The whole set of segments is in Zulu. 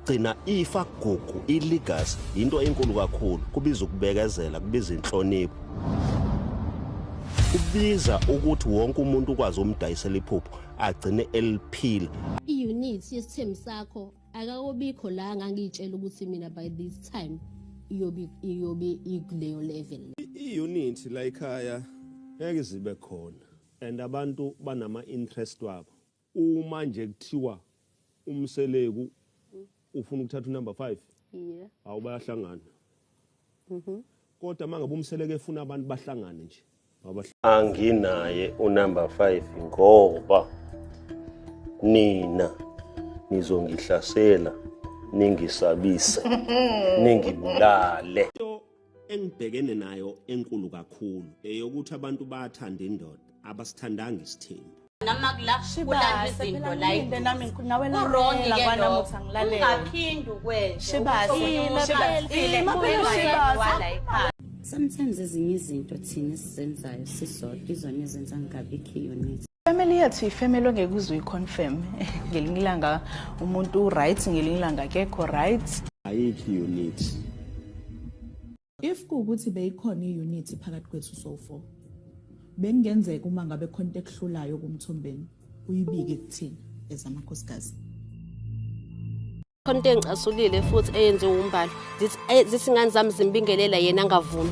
Ukugcina ifa gugu i-legacy into enkulu kakhulu, kubiza ukubekezela, kubiza inhlonipho, kubiza ukuthi wonke umuntu ukwazi umdayisela iphupho agcine eliphila. I-unit yesithembu sakho akakobikho la ngangiyitshela ukuthi mina by this time iyobe ikuleyo level. I-unit la ekhaya ngeke zibe khona and abantu banama interest wabo. Uma nje kuthiwa uMseleku ufuna ukuthatha unumber 5, awu, bayahlangana. Kodwa mangabe uMseleku efuna abantu bahlangane nje, anginaye unumber 5 ngoba nina nizongihlasela, ningisabise, ningibulale. Into engibhekene nayo enkulu kakhulu eyokuthi abantu bayathanda indoda, abasithandanga isithembu. Noma kula kulandwa izinto la. Ngilinde nami nawe. Ku-wrong Lalela ke kwanami lokho. uthi angilalele. Ungaphindi ukwenze. Shibasi, Shibasi. Ima phela, Shibasi. Sometimes ezinye izinto thina esizenzayo sisodwa izona ezenza ngingabikho i-unit. Family yethu ifamily ongeke uze uyiconfirm. Ngelinye ilanga umuntu right, ngelinye ilanga akekho right. Ayikho unit. If kuwukuthi beyikhona i-unity phakathi kwethu so-four, bekungenzeka uma ngabe khona into ekuhlulayo kuMthombeni uyibike kuthina as amakhosikazi. Khona into engicasulile futhi eyenziwe uMbali. Zithi ingane zami zimbingelela, yena angavumi.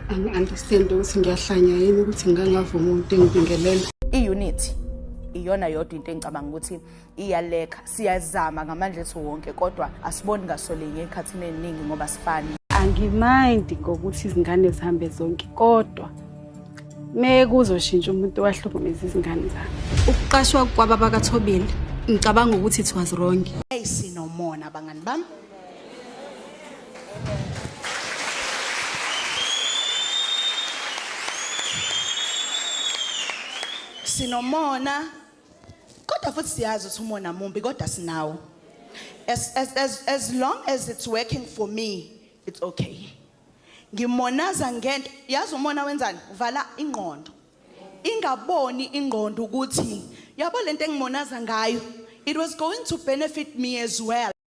Angi-understand ukuthi ngiyahlanya yini ukuthi ngingangavuma umuntu engibingelela. I-unity iyona yodwa into engicabanga ukuthi iyalekha. Siyazama ngamandla ethu wonke, kodwa asiboni ngasolinye ekhathini eziningi ngoba sifani. Angimind ngokuthi izingane zihambe zonke, kodwa me kuzoshintsha umuntu owahlukumeza izingane zami. Ukuqashwa kwababa kaThobile, ngicabanga ukuthi it was wrong. Hey, sinomona bangani bami. Sinomona kodwa futhi siyazi ukuthi umona mumbi, kodwa sinawo. As long as it's working for me, it's okay. Ngimonaza ngento, yazi umona wenzani? Uvala ingqondo. Ingaboni ingqondo ukuthi yabo lento engimonaza ngayo, it was going to benefit me as well.